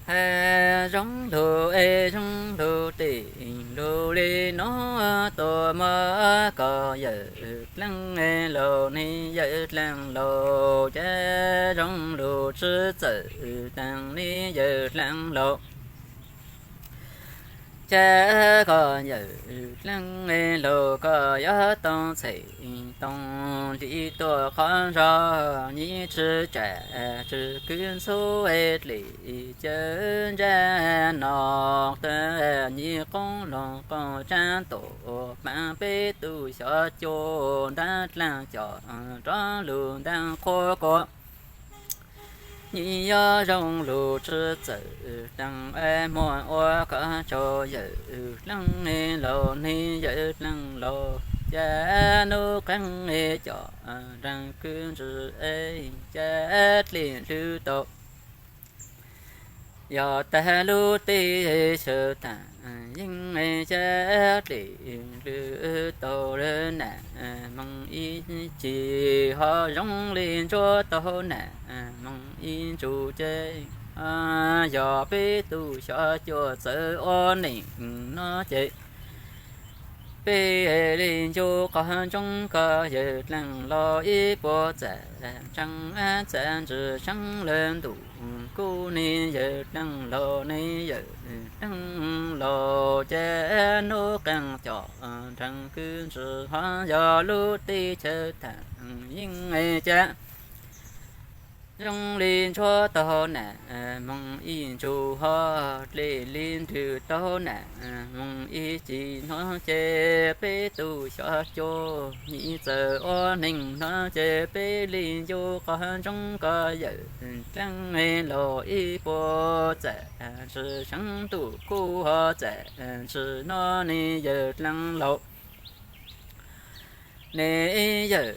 Hais zoo lug es zoo lug tim lug li no, tua muab koj yawm dleej laus, niag yawm dleej laus, ces zoo lug tsi txawm taag, niag yawm dleej laus. Ces koj yawm dleej laus, koj yuav tau txhem tau hli tuaj qhov zog, nyiv tsi tsam tsi kwv ntxhuv dlim cawv ntsab no, nyiv qoob lug qaug tsaab tuam paab, peb tug xyov cuab ntab dlaag coj rov lug ntaag qhuav kuas. Nyiv yuav zoo lug tsi txawm taag, muab ua koj tsaug yawm dleej laus, niag yawm dleej laus, ces nub qeej coj nraag kwv ntsis, ces dlim lwg tau. Yog tag lub teb chaws thaam yeeb, ces dlim lwg tau nam moog ib chim, ho zoo li ntsuab tau nam moog ib ntsug ces, yog peb tug xyov cuab txawm ua neej no ces, peb li ncu qhov ntsoov koj yawm dleej laus, ib puas txam tshee txam ntsis tshee lawm ntuj kuj, niag yawm dleej laus, niag yawm dleej laus, ces nub qeej coj nraag kwv ntsis, ho yog lub teb chaws thaam yeeb ces zoo li ntsuab tau nam moog ib ntsug, ho dlim li ntwg tau nam moog ib chim no ces, peb tug xyov cuab nyiv txawm ua neej no ces, peb li ncu qhov ntsoov koj yawm dleej laus, ib puas txam ntsis tshee ntuj kuj, ho txam ntsis no, niag yawm dleej laus. Niag yawm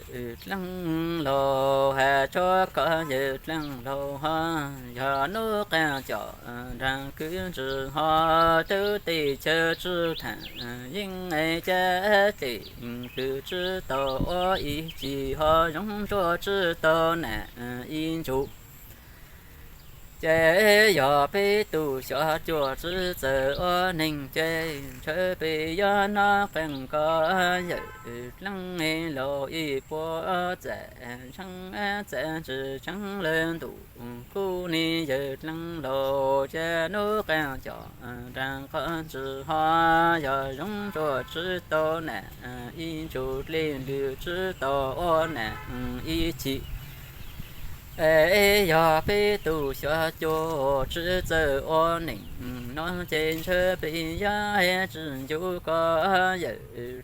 dleej laus, has tsuav koj yawm dleej laus, ho yog nub qeej coj nraag kwv ntsis, ho tub teb chaws tsi thaam yeeb, ces dlim lwg tsi tau ua ib chim, ho zoo ntsuab tsi tau nam ib ntsug. Ces yog peb tug xyov cuab tsi txawm ua neej ces, ntshaw peb yuav nub qeej koj yawm dleej laus, ib puas txam tshee txam ntsis tshee lawm ntuj kuj, niag yawm dleej laus, ces nub qeej coj nraag qhov ntsis, ho yog zoo ntsuab tsi tau nam ib ntsug, dlim lwg tsi tau ua nam ib chim. Es yog peb tug xyov cuab tsi txawj ua neej no ces, ntshaw peb yuav tsi ncu koj yawm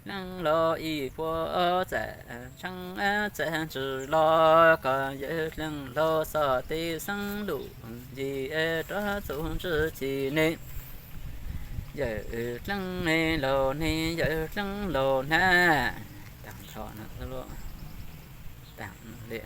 dleej laus, ib puas txam tshee txam ntsis los, koj yawm dleej laus, xob tes xeeb lug ncig rov txug ntsis chim ne. Yawm dleej laus, niag yawm dleej laus na. Taag nrho no, taag li.